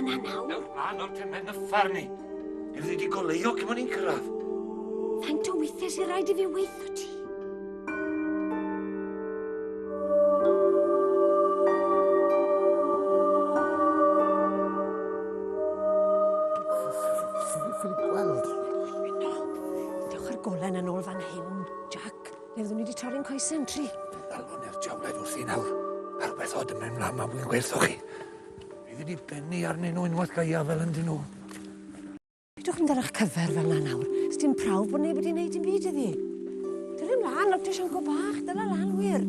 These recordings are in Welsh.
na nawr. Dewch mlaen o'r temen yffarn ni. Ef wedi goleuo cyn bod ni'n cyrraedd. Faint o weithiau sy'n rhaid i fi weithio ti? Ffili gweld. Dewch â'r golen yn ôl fan hyn, Jack. Neu fyddwn ni wedi torri'n coesau yn tri. Alwn i'r jawled wrthi nawr. A rhywbeth od yn mynd mlaen ma wy'n gwertho chi. Fi wedi bennu arnyn nhw unwaith gaia fel yndyn nhw. Pidwch mynd ar eich cyfer fel na nawr. Sdim prawf bod neb wedi wneud dim byd iddi. Dyna mlaen, Dr Sianco bach, dyna lan wir.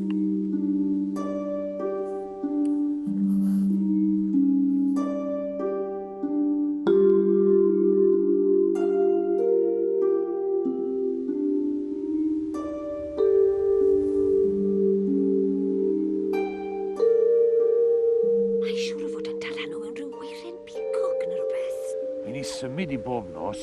Mae siŵr o fod yn dala nhw mewn rhyw weiren peacock neu rhywbeth. I ni symud i bob nos.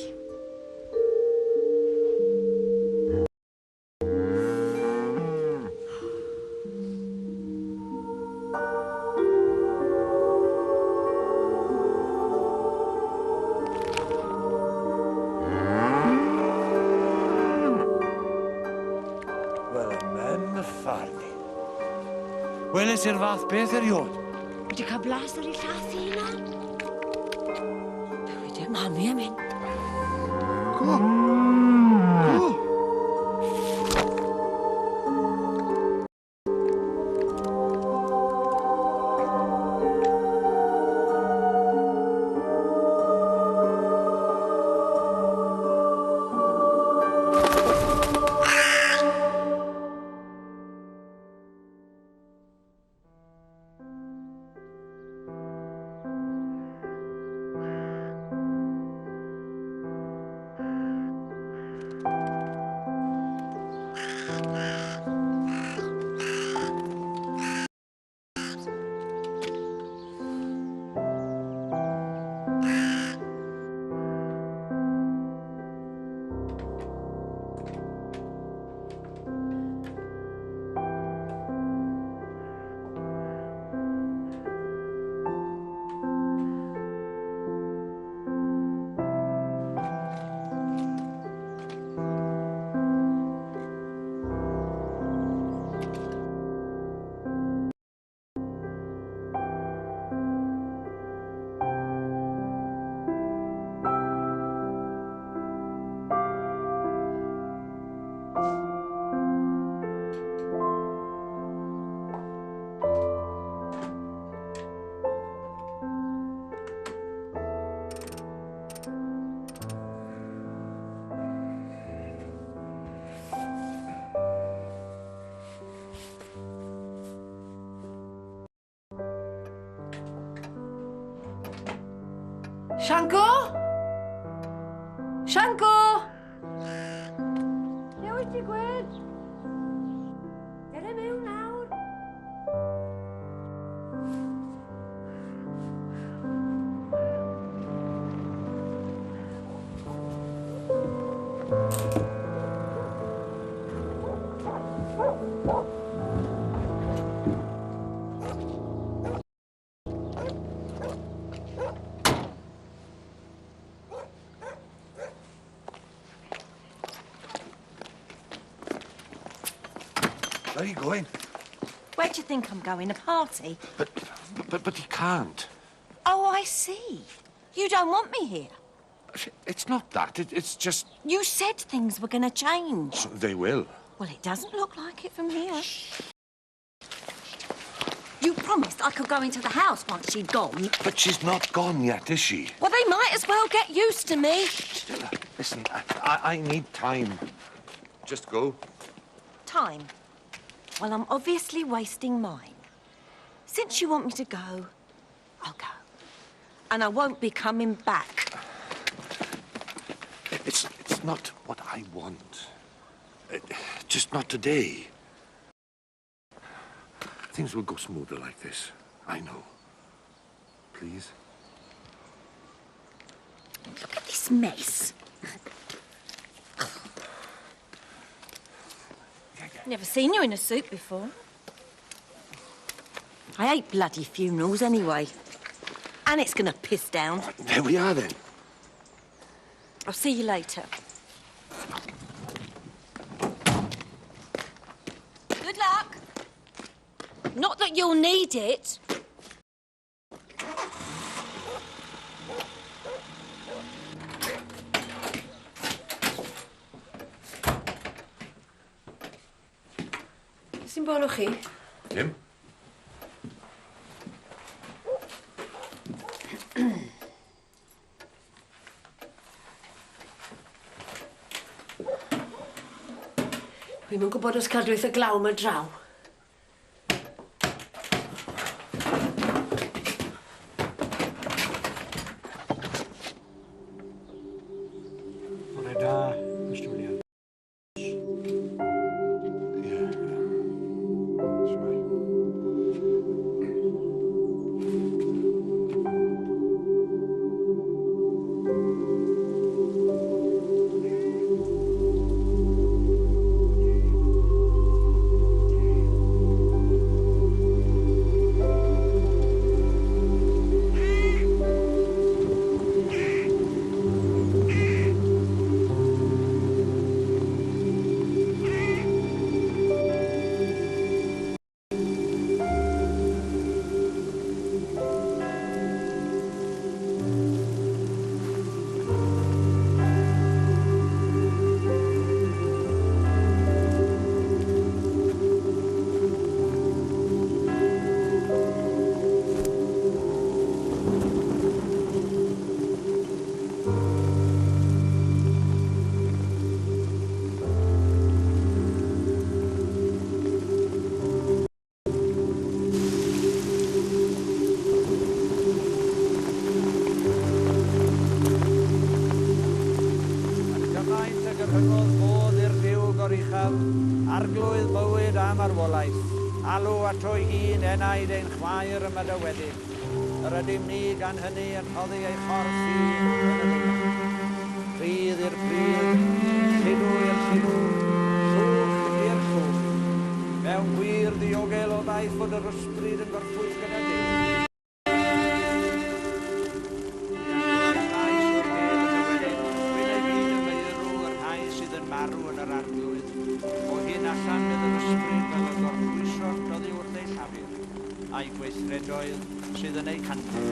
Wel, ym ffarni. Weles i'r fath beth eriod. Wedi cael blas ar ei llath i hynna? Be wedi mami am hyn? Co! Co! Sianco? Sianco? Lle wyt ti gwed? Dere mewn nawr. Where are you going? Where do you think I'm going? A party? But, but, but you can't. Oh, I see. You don't want me here. It's not that. It, it's just... You said things were going to change. They will. Well, it doesn't look like it from here. You promised I could go into the house once she'd gone. But she's not gone yet, is she? Well, they might as well get used to me. Stella, listen, I, I, I need time. Just go. Time? Well, I'm obviously wasting mine. Since you want me to go, I'll go. And I won't be coming back. It's, it's not what I want. Just not today. Things will go smoother like this. I know. Please. Look at this mess. Never seen you in a suit before. I hate bloody funerals anyway. And it's gonna piss down. There we are then. I'll see you later. Good luck. Not that you'll need it. Beth sy'n bod chi? Dim. Dwi'm yn gwybod os cadwyth y glaw 'ma draw. Bore da, Mr Williams. Ie. Shwmae? A gymaint ag y rhyngodd fodd i'r Duw goruchaf, arglwydd bywyd a marwolaeth, alw ato'i hun enaid ein chwaer ymadawedig. Yr ydym ni gan hynny yn rhoddi ei chorff hi yn y ddaear. Pridd i'r pridd, lludw i'r lludw, llwch i'r llwch. Mewn gwir ddiogel o ddaeth fod yr ysbryd yn gorffwys gyda Duw. Llais o'r nef yn dywedyd, Gwyn ei fyd y meirw y rhai sydd yn marw yn yr Arglwydd. O hyn allan bydd yr ysbryd fel y gorffwysont oddi wrth eu llafur, a'u gweithredoedd sydd yn eu canfod.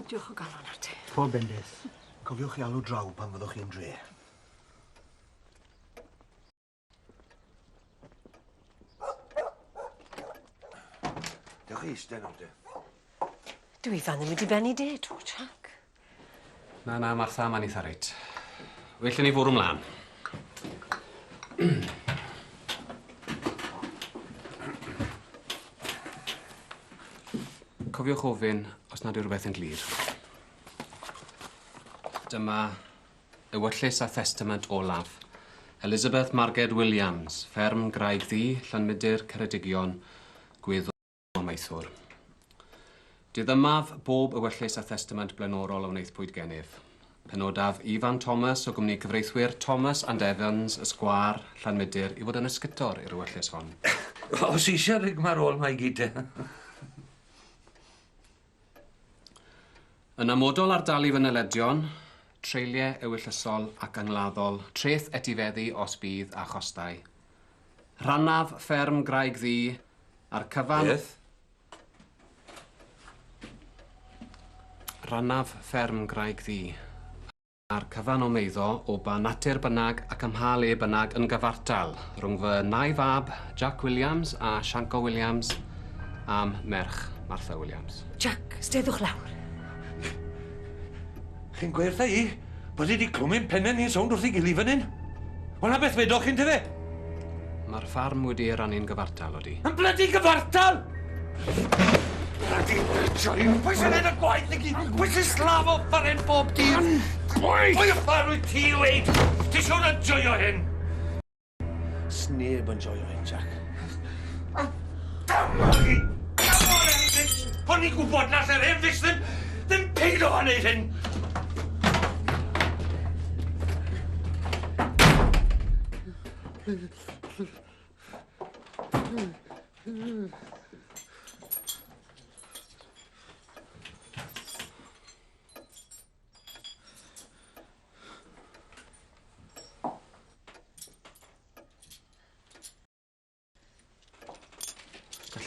Diolch o galon ati. Pob bendith. Cofiwch chi alw draw pan fyddwch chi'n dre. Dewch i eistedd nawr te. Dwi fan ddim wedi benni de, to, Jack. Na, na, Martha, mae'n eitha reit. Well i ni fwrw mlaen. Cofiwch ofyn os nad yw rhywbeth yn glir. Dyma ewyllys a thestament olaf. Elizabeth Marged Williams, fferm Graig Ddu, Llanmudr, Ceredigion, Gweddw Amaethwr. Diddymaf bob ewyllys a thestament blaenorol a wnaethpwyd gennyf. Penodaf Ifan Thomas o gwmni cyfreithwyr Thomas and Evans, y Sgwâr, Llanmudr, i fod yn ysgutor i'r ewyllys hon. Os eisiau rigmarol mae i gyd te. Yn amodol ar dalu fy nyledion, treuliau ewyllysol ac angladdol, treth etifeddu os bydd a chostau. Rhannaf fferm Graig Ddu a'r cyfan... Beth? Rhannaf fferm Graig Ddu a'r cyfan o'm eiddo o ba natur bynnag ac ym mha le bynnag yn gyfartal rhwng fy nau fab, Jack Williams a Sianco Williams, a'm merch, Martha Williams. Jack, steddwch lawr. Chi'n gweud wrtha i bod i 'di clwmu'n penne ni'n sownd wrth ei gilydd fan hyn? Wel 'na beth wedoch chi yntyfe? Mae'r ffarm wedi ei rannu'n gyfartal, odi? Yn blydi gyfartal! Blydi joio! Pwy sy'n neud y gwaith i gyd? Pwy sy'n slafo fan hyn bob dydd? Pwy? Pwy uffar wyt ti i weud? Ti siŵr yn joio hyn? Sneb yn joio hyn, Jack. Dyma chi! Come on, Enfys! O'n i'n gwybod na lle'r Enfys ddim, ddim peido â neud hyn! Gallai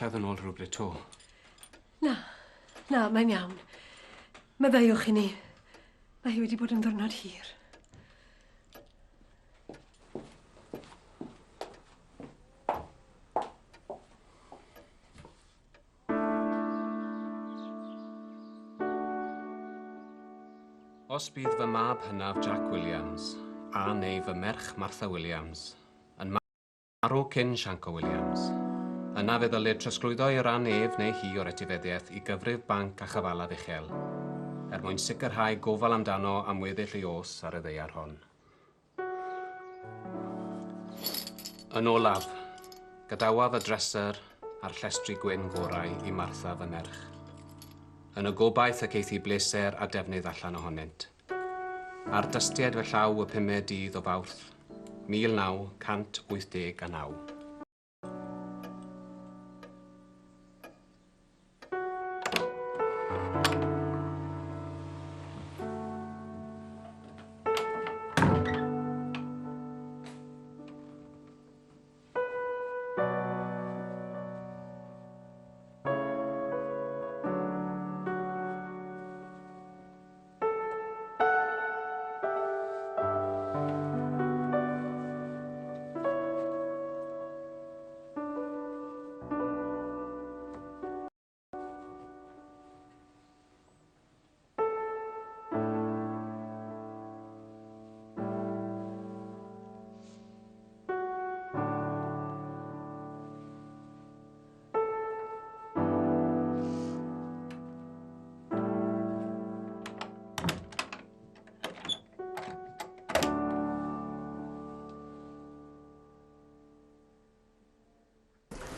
ddod nôl rhywbryd 'to. Na, na, mae'n iawn. Maddeuwch i ni. Mae hi wedi bod yn ddiwrnod hir. Os bydd fy mab hynaf Jack Williams a neu fy merch Martha Williams yn marw cyn Sianco Williams, yna fe ddylid trosglwyddo ei ran ef neu hi o'r etifeddiaeth i gyfrif banc a chyfalaf uchel, er mwyn sicrhau gofal amdano am weddill ei oes ar y ddaear hon. Yn olaf, gadawaf y dresser a'r llestri gwyn gorau i Martha fy merch, yn y gobaith y ceith hi bleser a defnydd allan ohonynt. Ar dystied fy llaw y pumed dydd o Fawrth, 1989.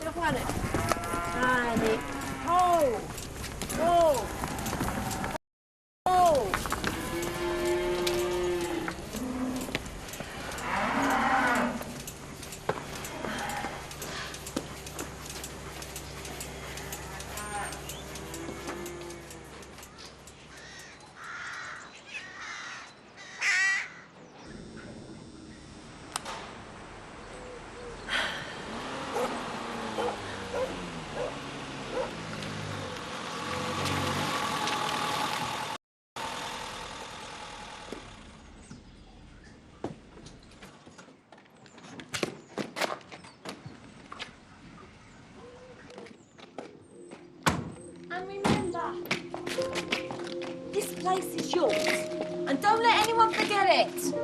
Diolch yn fawr. A ni. Ho! Ho! Ho! And remember, this place is yours. And don't let anyone forget it.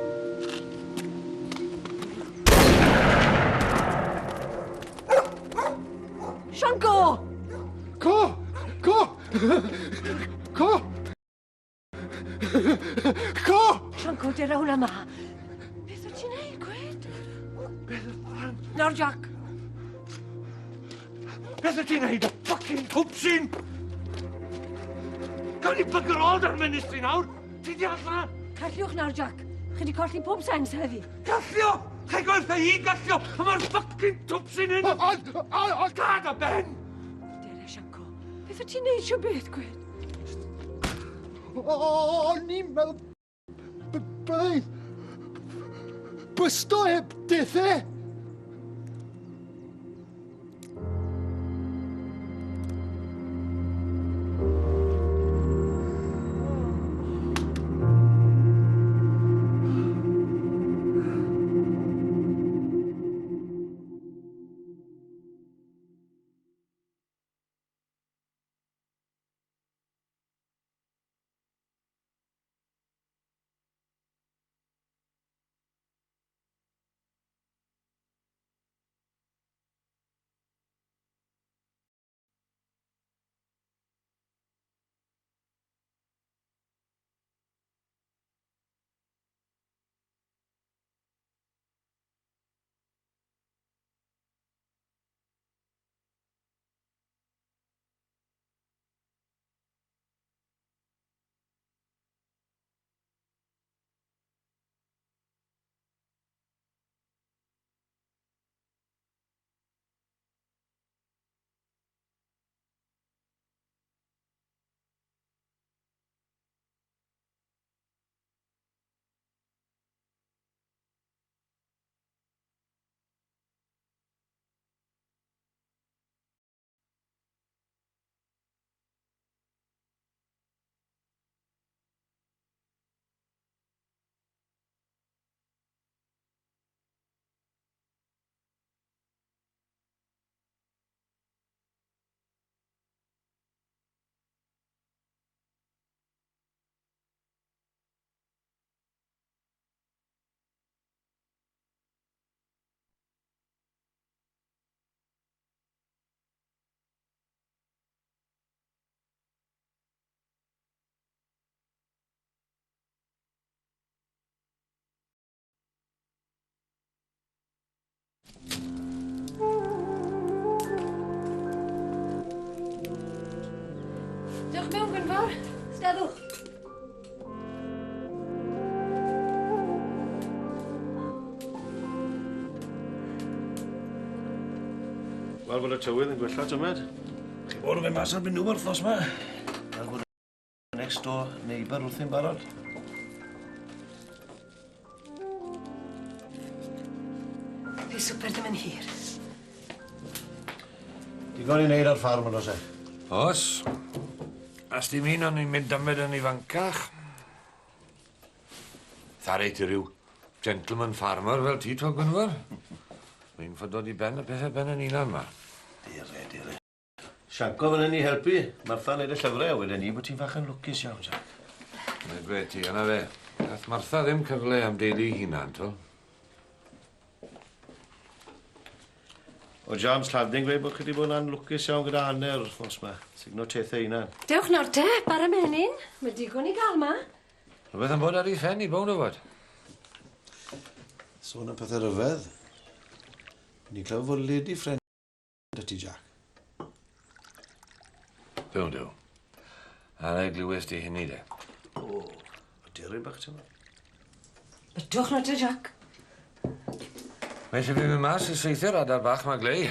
Sianco! Co! Co! Co! Co! Sianco, dere hwnna ma. Beth wyt ti'n neud, gwed? Nawr, Jack. Beth wyt ti'n neud, y fucking twpsyn? Gawn ni bugger all da'r ministry nawr. Ti di allan? Calliwch nawr, Jack. Chi di colli pob sens heddi. Gallio! Chai gwertha hi gallio! A mae'r fucking twpsyn hyn! Ond, ond, ond... Gad o ben! Dere, Sianco. Beth wyt ti'n neud sio beth, gwed? O'n i'n meddwl... Byddai... Bysto heb dethe! Dewch mewn, Gwynfor. Steddwch. Wel bod y tywydd yn gwella, tymed. Chi bod yn mynd mas ar nhw wythnos 'ma. Fel bod y next door neighbour wrthi'n barod. Fi swper ddim yn hir. Digon i wneud ar ffarm yn oes e? Os. As dim un o'n i'n mynd dymed yn ifancach. Thare ti ryw gentleman farmer fel ti, to Gwynfor. Wy'n fod dod i ben y pethau ben yn unan ma. Dire, dire. Sianco fan hyn i helpu. Martha wneud y llyfrau, a wedyn ni bod ti'n fach yn lwcus iawn, Jack. Mae'n gweud ti, yna fe. Nath Martha ddim cyfle am deulu ei hunan, to. O James Lladin gweud bod chi wedi bod yn anlwcus iawn gyda Anne yr wythnos 'ma. Signo tethau hunan. Dewch nawr te, bara menyn. Mae digon i gael ma. Rhywbeth yn bod ar ei phen i bown o fod. Sôn am pethau rhyfedd. Ni'n clywed fod lady friend 'da ti, Jack. Duw, duw. A na glywes di hynny, de. O, y deryn bach ti'n Bydwch nawr te, Jack. Mae eisiau fi mynd mas i saethu'r adar bach ma glei.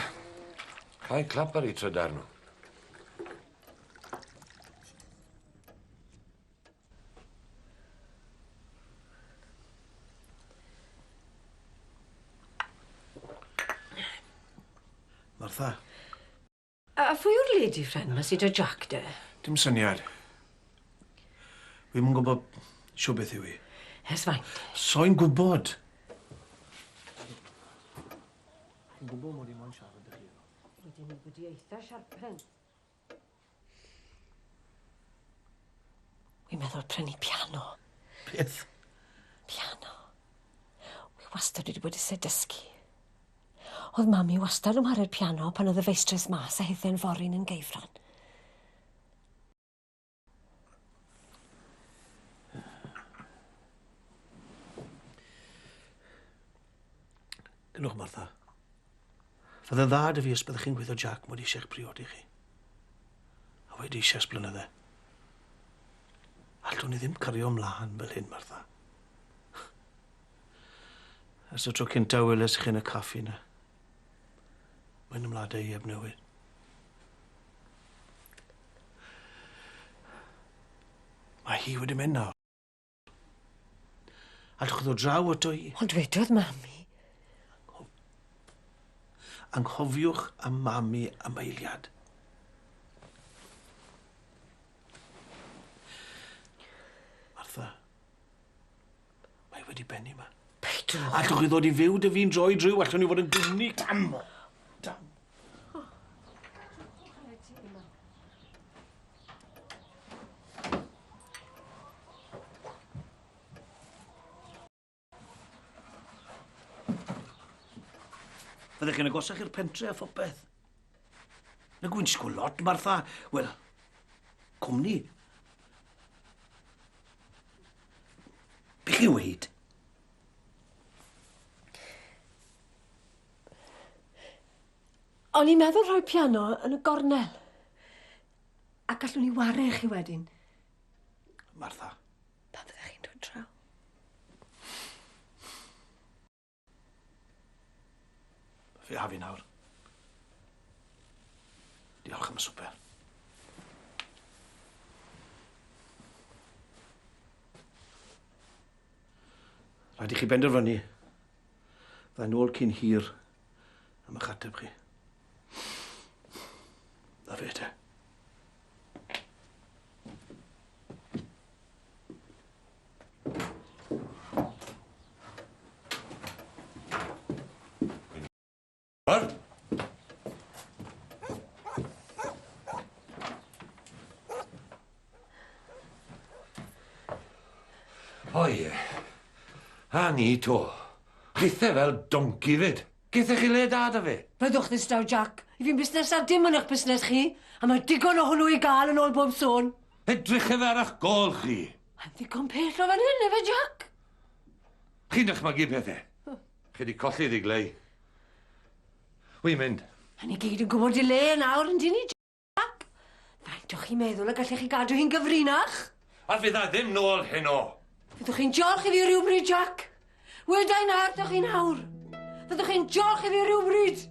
Cael clap ar eu trydar nhw. Martha. A phwy yw'r lady friend ma sydd 'da Jack de? Dim syniad. Wi'm yn gwybod shw beth yw hi. Ers faint? Soi'n gwybod. Chi'n gwybod mod i moyn siarad 'da chi heno. Wedyn ni wedi eitha siarpen. Wi'n meddwl prynu piano. Beth? Piano. Wi wastad wedi bod eisiau dysgu. Oedd mami wastad yn chwarae'r piano pan oedd y feistres mas a hithe'n forin yn geifran. Dynwch, Martha. Fydde'n dda 'da fi os byddech chi'n gweithio Jack mod i eisiau'ch priodi chi. A wedi eisiau ers blynydde. Allwn ni ddim cario ymlaen fel hyn, Martha. Ers y tro cynta weles i chi yn y caffi 'na. Mae'n ymladau i heb newid. Mae hi wedi mynd nawr. Allwch chi ddod draw ato i? Ond dwedodd mami. Anghofiwch am mami am eiliad. Martha, mae wedi bennu 'ma. Peidiwch. Allwch chi ddod i fyw 'da fi'n droi driw, allwn ni fod yn gwmni. Dam! Dam! Fyddech chi'n agosach i'r pentre a phopeth. Na gwy'n disgwyl lot, Martha. Wel, cwmni. Be chi'n weud? O'n i'n meddwl rhoi piano yn y gornel. A gallwn ni ware chi wedyn. Martha. Pan fyddech chi'n dod draw? Fe af i nawr. Diolch am y swper. Rhaid i chi benderfynu. Fydda i nôl cyn hir am eich ateb chi. Na fe te. Ar? O ie. A ni to. Chithe fel donkey fyd. Gethe chi le da da fe? Byddwch ddistaw, Jack. I fi'n busnes ar dim yn eich busnes chi, a mae digon o hwnnw i gael yn ôl bob sôn. Edrych efe ar eich gôl chi. Mae'n ddigon pell o fan hyn, efe, Jack? Chi'n dychmygu pethau. Chi wedi colli ddigleu. Wi'n mynd. A ni gyd yn gwybod i le nawr, yn dyn ni, Jack? Faint o'ch chi'n meddwl y gallech chi gadw hi'n gyfrinach? A fydda ddim nôl heno. Fyddwch chi'n diolch i fi rhywbryd, Jack. Weda i na wrthoch chi nawr. Fyddwch chi'n diolch i fi rhywbryd.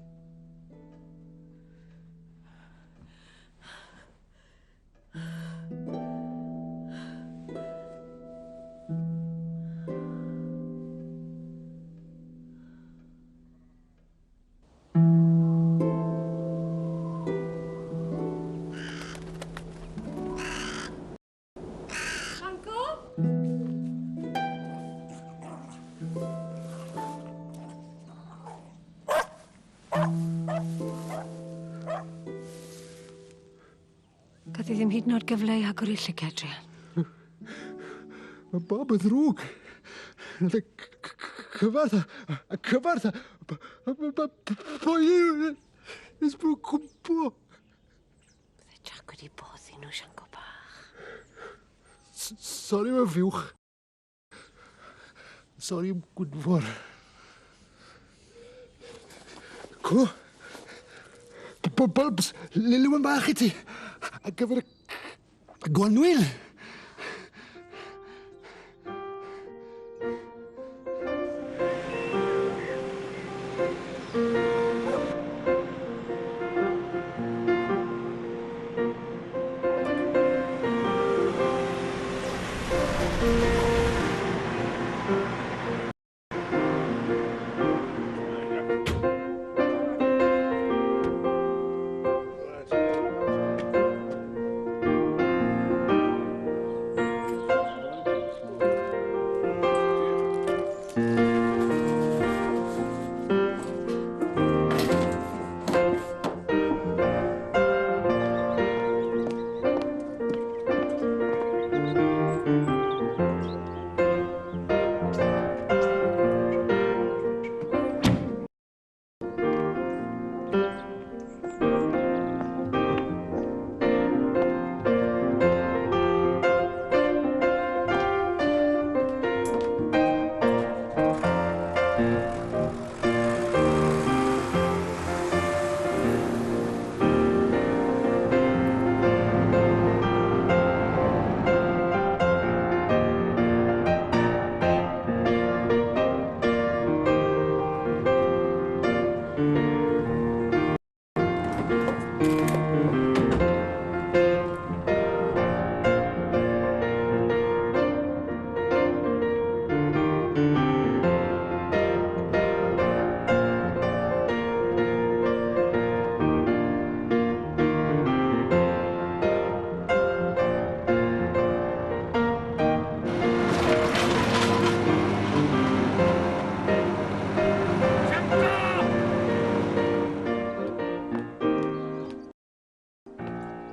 Sianco? Gath hi ddim hyd yn oed gyfle i agor ei llygad, druan. Mae Bob yn ddrwg. Nath e cyfarth a cyfarth a poeni nes bod nhw'n cwmpo. Bydde Jack wedi boddi nhw, Sianco bach. Sori am y fuwch. Sori am Gwynfor. Co? Bulbs, liliw yn bach i ti. Ar gyfer y gwanwyn.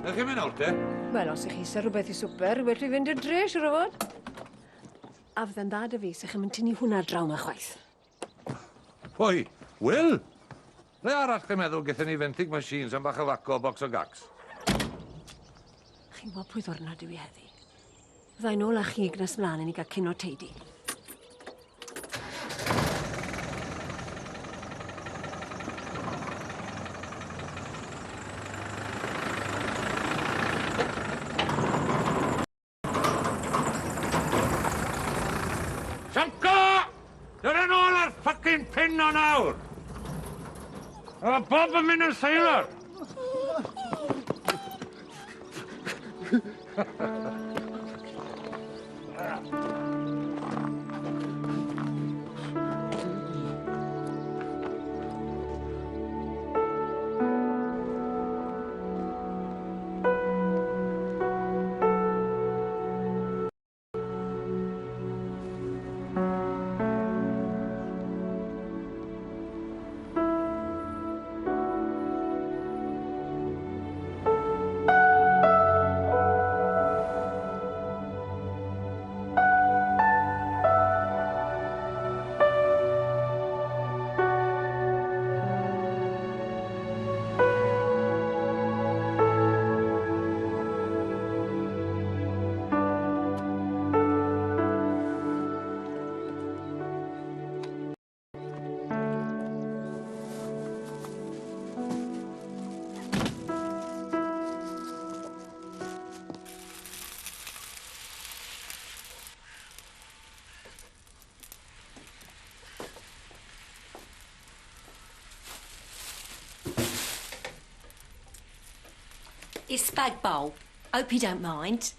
Ydych chi'n mynd nawr te? Wel, os ych chi eisiau rhywbeth i swper, well fi fynd i'r dre, siŵr o fod. A fydde'n dda 'da fi, sech chi'm yn tynnu hwnna draw 'ma chwaith. Pwy? Wil? Le arall chi'n meddwl gethon ni fenthyg machines am bach o faco a bocs o gacs? Chi'n gwybod pwy ddwrnod yw i heddi? Fydda i nôl â chi nes mlaen i ni gael cino teidi. Sianco! Dod yn ôl ar ffycin pin o nawr! Mae Bob yn mynd yn sailor! It's spag bowl. Hope you don't mind.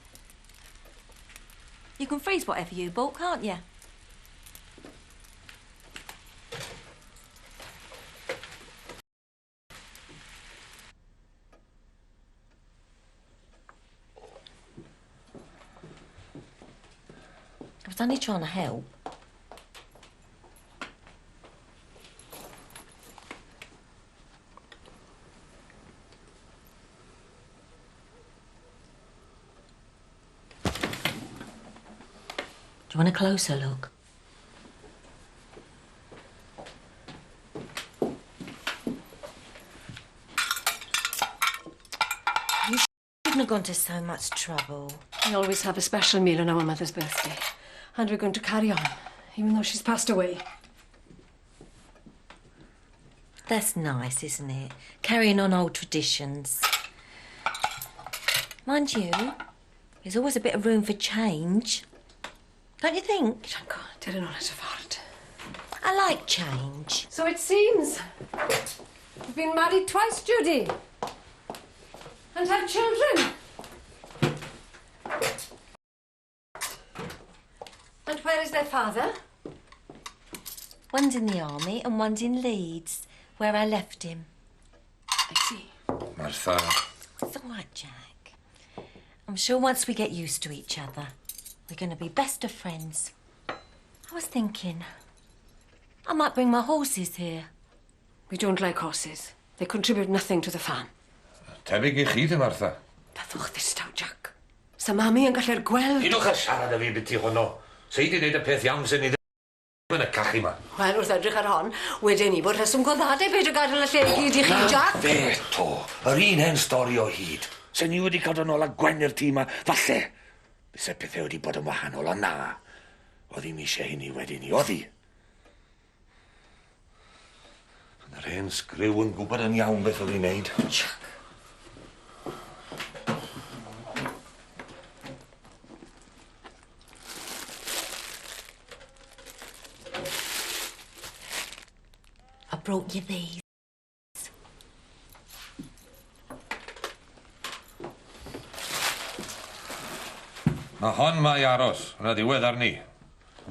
You can freeze whatever you bought, can't you? I was only trying to help. Do you want a closer look? You shouldn't have gone to so much trouble. We always have a special meal on our mother's birthday. And we're going to carry on, even though she's passed away. That's nice, isn't it? Carrying on old traditions. Mind you, there's always a bit of room for change. Don't you think? Sianco, dere nôl at y ffordd. I like change. So it seems. You've been married twice, Judy. And have children. And where is their father? One's in the army and one's in Leeds, where I left him. I see. Martha. It's all right, Jack. I'm sure once we get used to each other, we're going to be best of friends. I was thinking, I might bring my horses here. We don't like horses. They contribute nothing to the farm. Tebyg i chi, dy Martha. Byddwch ddistaw, Jack. Sa mami yn gallu'r gweld. Pidwch â siarad â fi biti honno. Se i di wneud y peth iawn sy'n ni ddim yn y cachu ma. Wel, wrth edrych ar hon, wedyn ni bod rheswm go dda de beidio gadael y lle i gyd i chi, Jack. Fe to, yr un hen stori o hyd. Se ni wedi cael dod nôl a gwen i'r tŷ ma, falle. Byse pethau wedi bod yn wahanol, ond na. Oedd hi'm eisiau hynny wedyn ni, oedd hi? Ond yr hen sgriw yn gwybod yn iawn beth oedd hi'n neud. Jack. I brought you these. Mae hon mae aros, yna ddiwedd arni.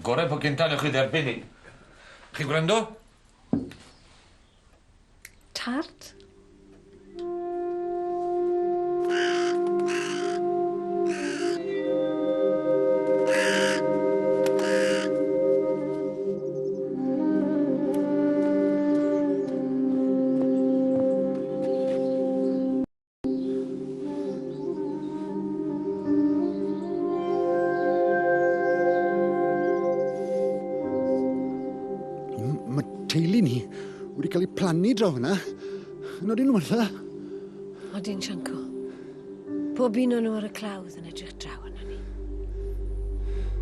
Gorau po cynta newch chi dderbyn ni. Chi gwrando? Tart? Mae teulu ni wedi cael ei plannu draw hwnna. Yn oedyn nhw, Martha? Odyn, Sianco. Pob un o'n nhw ar y clawdd yn edrych draw arno ni.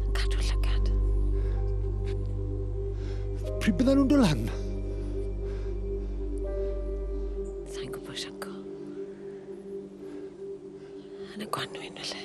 Yn cadw llygad. Pryd bydden nhw'n dod lan? Sa'n gwybod, Sianco. Yn y gwanwyn, felly.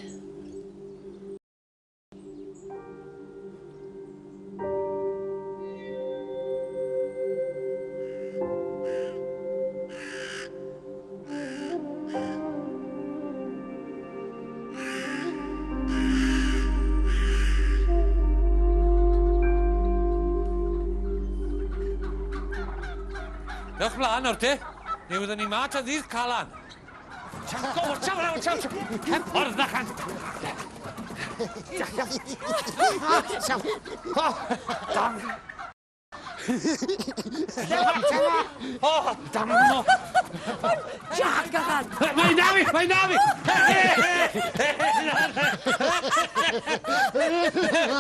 Dewch mlaen o'r te. Ni wyddwn ni ma ta ddydd Calan. Sianco, watch out, watch out. Heb ffordd na chan. Dam. O, dam o. Jack, agad! Mae'n na fi, mae'n na fi!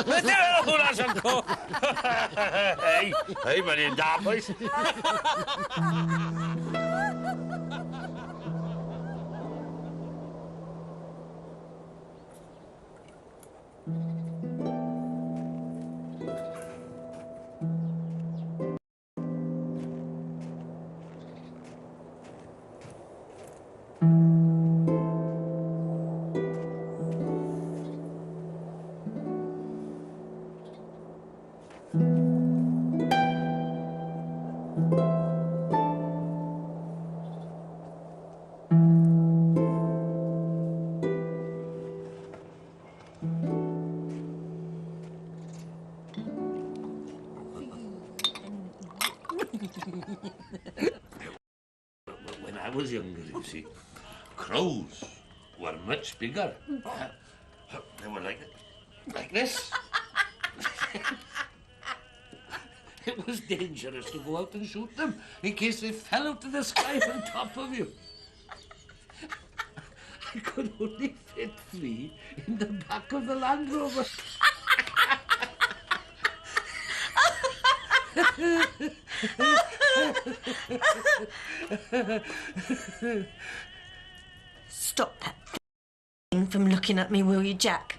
Beth yw'n hwnna, Sianco? Hei, hei, mae'n un da, boys. When I was younger, you see, crows were much bigger. They were like this. It was dangerous to go out and shoot them in case they fell out of the sky on top of you. I could only fit 3 in the back of the Land Rover. Stop that thing from looking at me, will you, Jack?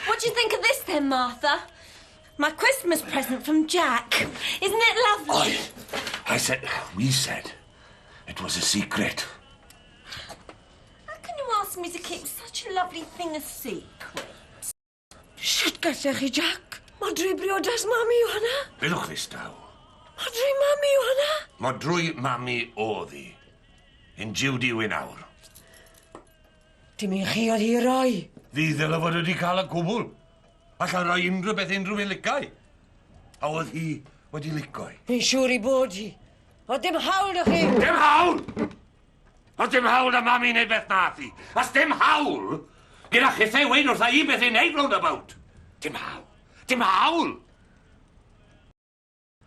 What do you think of this then, Martha? My Christmas present from Jack. Isn't it lovely? I said, we said, it was a secret. How can you ask me to keep such a lovely thing a secret? Shit gallech chi, Jack. Modrwy briodas mami yw hwnna. Bylwch ddistaw. Modrwy mami yw hwnna. Modrwy mami oedd hi. Yn Judy yw hi nawr. Dim i chi oedd hi roi. Fi ddyle fod wedi cael y cwbl. Alla roi unrhyw beth unrhyw un licau. A oedd hi wedi licoi. Fi'n siŵr i bod hi. Oedd dim hawl 'da chi. Dim hawl! Oedd dim hawl 'da mami wneud beth nath hi. A dim hawl gyda chithau weud wrtha i beth i wneud round about. Dim hawl. Dim hawl!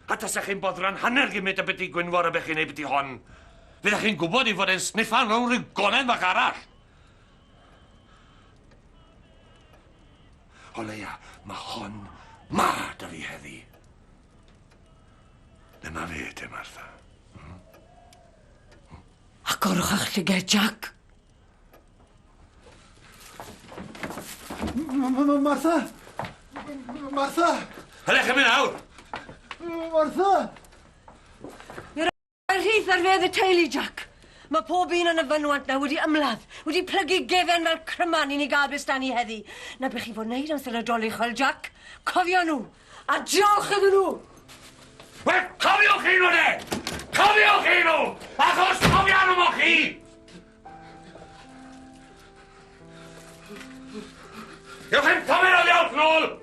A tasach chi'n boddran hanner gymryd y byti Gwynfor a beth chi'n neud byti hon. Fyddech chi'n gwybod ei fod e'n sniffan rownd rhyw gonen fach arall. O leia, mae hon ma da fi heddi. Dyma fe te, Martha. Agorwch eich llyged, Jack. Martha! Martha! Ydych chi'n mynd awr? Martha! Mae'r rhith ar fedd y teulu, Jack. Mae pob un yn y fynwant na wedi ymladd, wedi plygu gefen fel cryman i ni gael beth sdan ni heddi. Na beth chi fod wneud amser Nadolig, chwel, Jack. Cofio nhw, a diolch iddyn nhw! Wel, cofiwch chi nhw de! Cofiwch chi nhw! Achos cofio nhw mo chi! Ewch chi'n cofio nhw ddiolch nôl!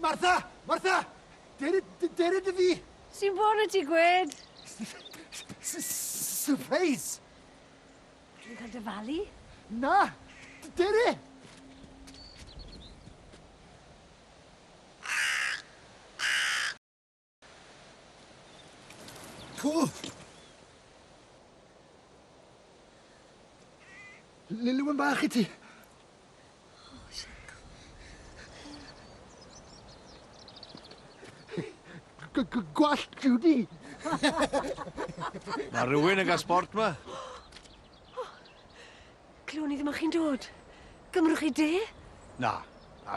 Martha! Martha! Dere, dere dy fi! Sy'n bod y ti gwed? Surprise! Dwi'n cael dyfalu? Na! Dere! Cool! Liliwen bach i ti. Oh, Sianco. Gwallt Judy! Mae rhywun yn cael sport ma. Clwn i ddim o'ch chi'n dod. Gymrwch chi de? Na. Na,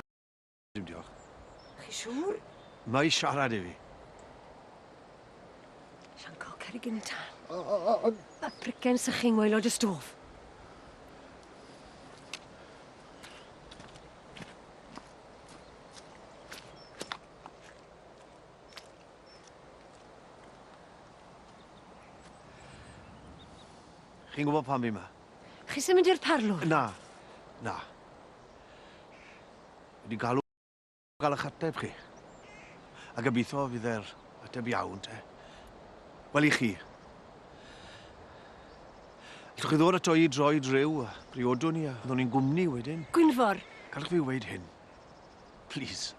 dim diolch. Chi siŵr? Mae siarad i fi. Sianco, cer i gyn tân. A pricen sychu ngwaelod y stof. Chi'n gwybod pam fi yma? Chi sy'n mynd i'r parlwr? Na, na. Wedi galw gael eich ateb chi. A gobeithio fydd e'r ateb iawn, te. Wel i chi. Allwch chi ddod ato i droi drew a briodwn ni a fyddwn ni'n gwmni wedyn. Gwynfor! Gallwch fi weud hyn. Please.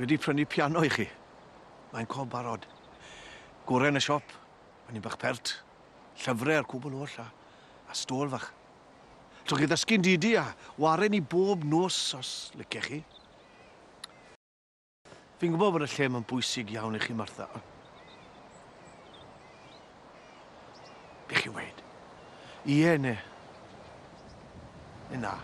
Wedi prynu piano i chi. Mae'n cob barod. Gorau yn y siop. Mae'n un bach pert. Llyfrau a'r cwbl oll a stôl fach. Allwch chi ddysgu'n didi a waren ni bob nos os licech chi. Fi'n gwybod bod y lle ma'n bwysig iawn i chi, Martha. Be chi weud? Ie neu na?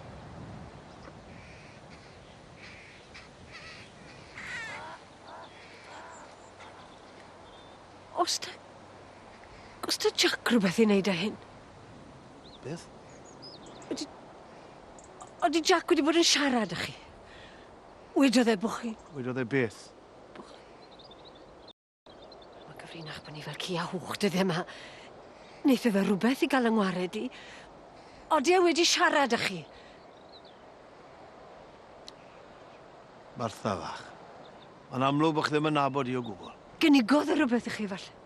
Os da Jack rhywbeth i wneud â hyn? Beth? Ydy Jack wedi bod yn siarad â chi? Wedodd e bo chi? Wedodd e beth? Mae'n gyfrinach bod ni fel ci a hwch dyddiau yma. Neith e fe rhywbeth i gael yng ngwared i. Odi e wedi siarad â chi? Martha fach, mae'n amlwg bod chi ddim yn nabod i o gwbl. Gynigodd e rhywbeth i chi falle?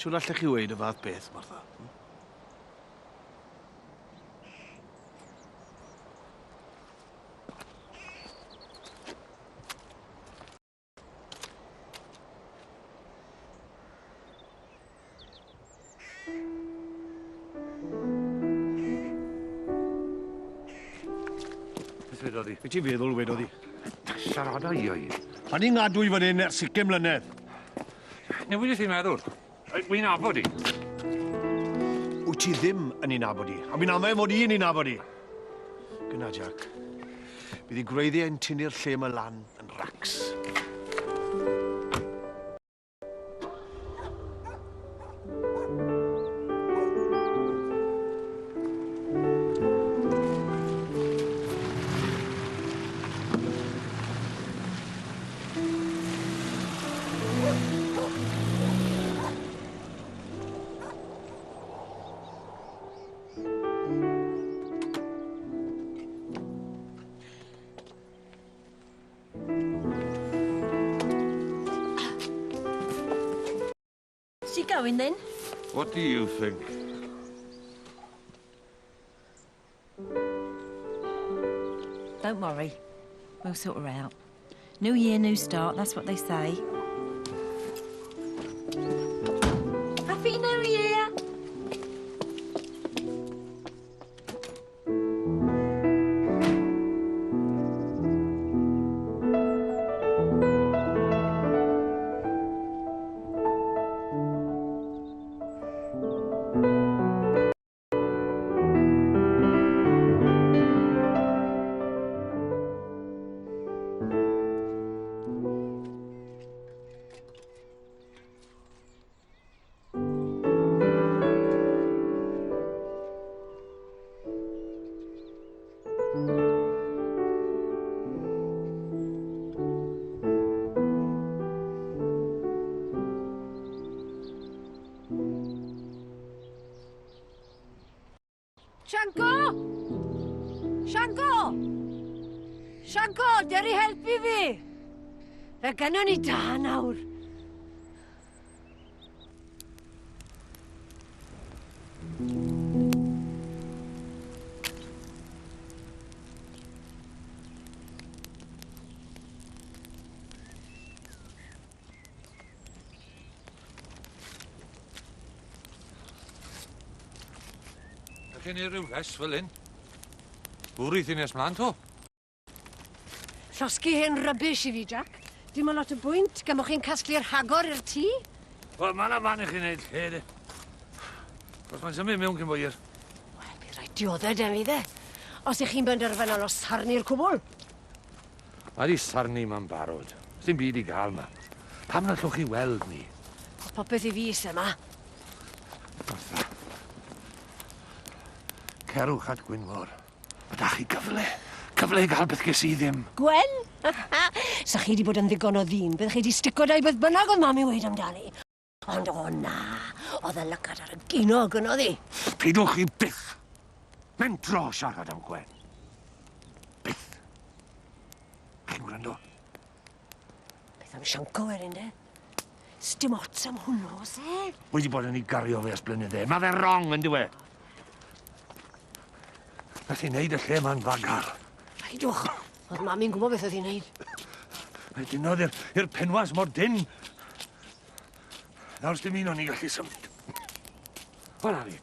Siwr allech chi weud y fath beth, Martha? Beth wedodd hi? Be ti'n feddwl wedodd hi? Siarada i o'i. O'n i'n ngadw i fan hyn ers 20 mlynedd. Newid i meddwl. Wy'n nabod i. Wyt ti ddim yn ei nabod i, a fi'n amau mod i'n ei nabod i. Gyna, Jack. Bydd i gwreiddiau'n tynnu'r lle yma lan yn racs. Is she going then? What do you think? Don't worry. We'll sort her out. New year, new start, that's what they say. Happy New Year! Sianco! Sianco! Sianco, der i helpu fi! Fe gynnon ni da nawr. Ydych chi'n rhyw fes fel hyn? Bwrw i nes mlaen to. Llosgi hen rubbish i fi, Jack. Dim ond lot o bwynt, gan bod chi'n casglu'r hagor i'r tŷ. Wel, mae yna fan i chi wneud lle, de. Os mae'n symud mewn cyn bo hir. Wel, bydd rhaid dioddef 'da fi, dde. Os ych chi'n benderfynol o sarnu'r cwbl. Mae di sarnu ma'n barod. Sdim byd i gael ma. Pam na allwch chi weld ni? Oedd popeth i fi se ma. Martha. Cerwch at Gwynfor. Mae da chi gyfle. Cyfle i gael beth ges i ddim. Gwen? Sa chi di bod yn ddigon o ddyn, byddech chi di stico 'da i beth bynnag oedd mam i weud amdani. Ond o na, oedd y lygad ar y ginog yn oedd hi. Pidwch chi byth mentro siarad am Gwen. Byth. Chi'n gwrando? Beth am Sianco wedyn, de? Sdim ots am hwnnw, oes e? Wedi bod yn ei gario fe ers blynydde. Mae fe'n wrong, yn dyw e? Nath i wneud y lle ma'n fagar. Paidwch. Oedd mami'n gwybod beth oedd hi'n neud. Mae dinodd i'r penwas mor dyn. Nawr sdim un o'n i gallu symud. Wel, ari.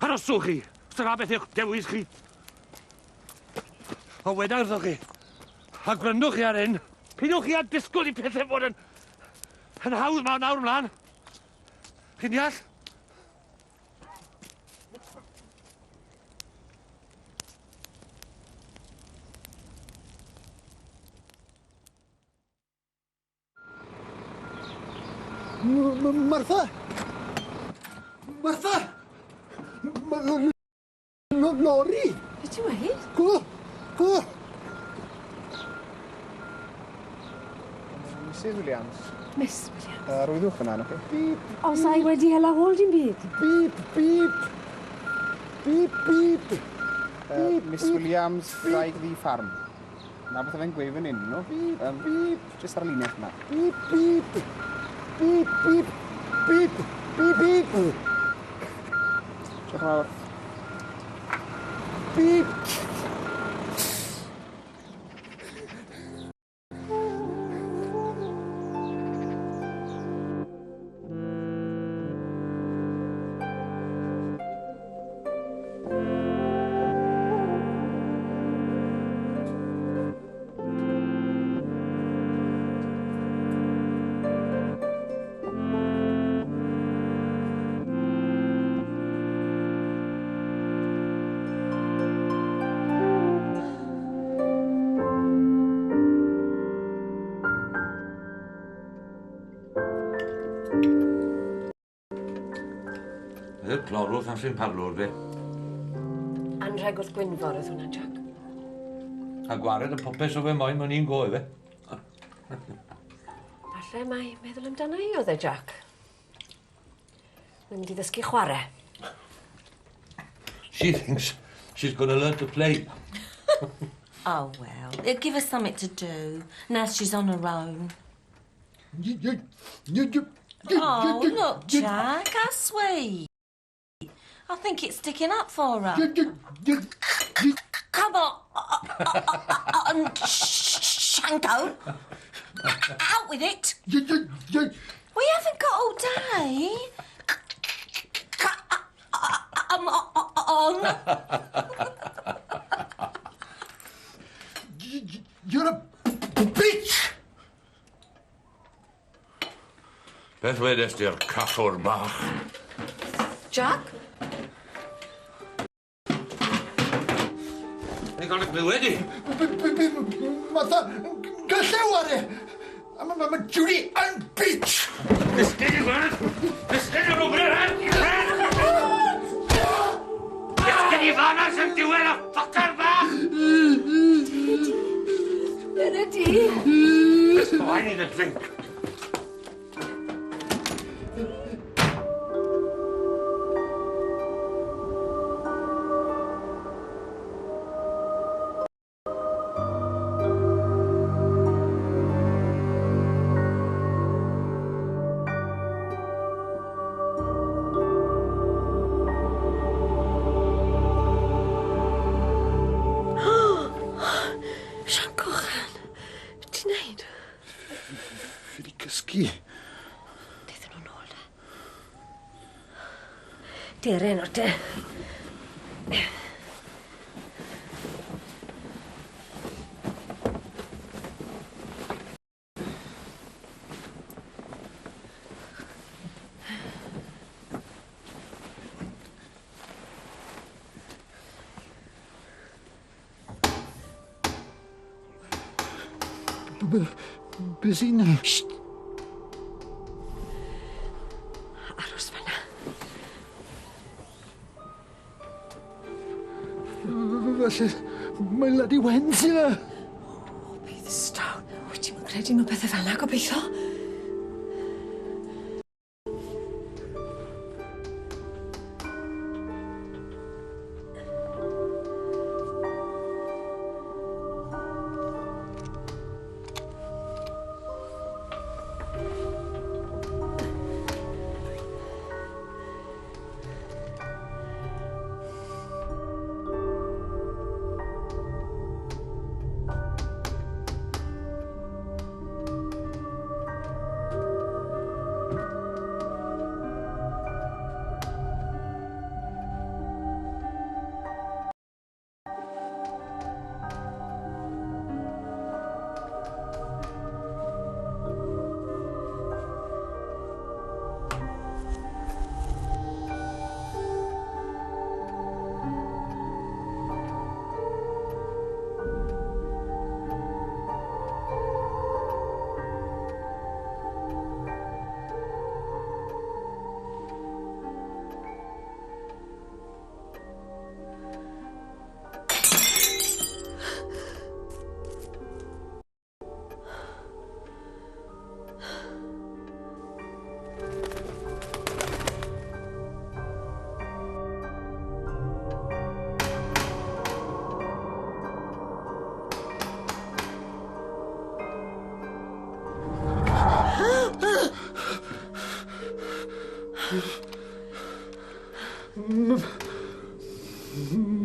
Aroswch chi. Os dyna beth yw'ch dewis chi. O, weda wrthoch chi. A gwrandwch chi ar hyn. Pidwch chi â disgwyl i pethau fod yn, yn hawdd ma nawr mlaen. Chi'n deall? Martha! Martha! Lori! Beth ti'n weud? Go! Go! Mrs Williams. Miss Williams. Arwyddwch fyna, oce? Beep! Os ai wedi hela hôl dim byd. Beep! Beep! Beep! Beep! Uh, Miss Williams, Graig Ddu Farm. Na beth fe'n gweud fan hyn, no? Beep, beep. Jyst ar y linell yna. Beep, beep! Beep, beep! Beep! Beep, beep! Diolch yn fawr. Beep! Ydy'r clorwth am sy'n parlwr fi. Anrheg wrth Gwynfor oedd hwnna, Jack. A gwared y popeth o fe moyn mewn un go, ife? Falle mai meddwl amdana i oedd e, Jack. Mae'n mynd i ddysgu chwarae. She thinks she's going to learn to play. Oh, well, it'll give her something to do now she's on her own. Oh, look, Jack, how sweet. I think it's sticking up for her. Come on, Shanko. Out with it. We haven't got all day. Come on. You're a bitch! Beth wedes di'r caffwr bach? Jack? Ni'n cael ei glywed i. Martha, gallew ar e! A ma Judy yn bitch! Disgyn i gweld! Disgyn i rwbr hyn! Disgyn i fanas yn diwedd y ffocar bach! Dyna ti. Oh, I need a drink. Dere nawr te. Be sy'n... Sht! Aros fan'na. Falle mae Ladi Wen sy 'na. O, bydd ddistaw. Wyt ti'm yn credu mewn pethe fel 'na, gobeithio?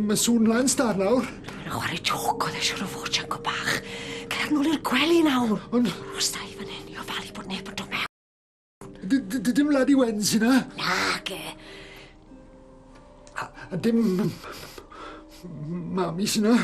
Mae sŵn lan star nawr. Rwy'n chwarae joc oedd e siwr o fod, Sianco bach. Cer nôl i'r gwely nawr. Ond... Aros da i fan hyn i ofalu bod neb yn dod mewn. Dim Ladi Wen sy 'na. Nage. A dim mami sy 'na.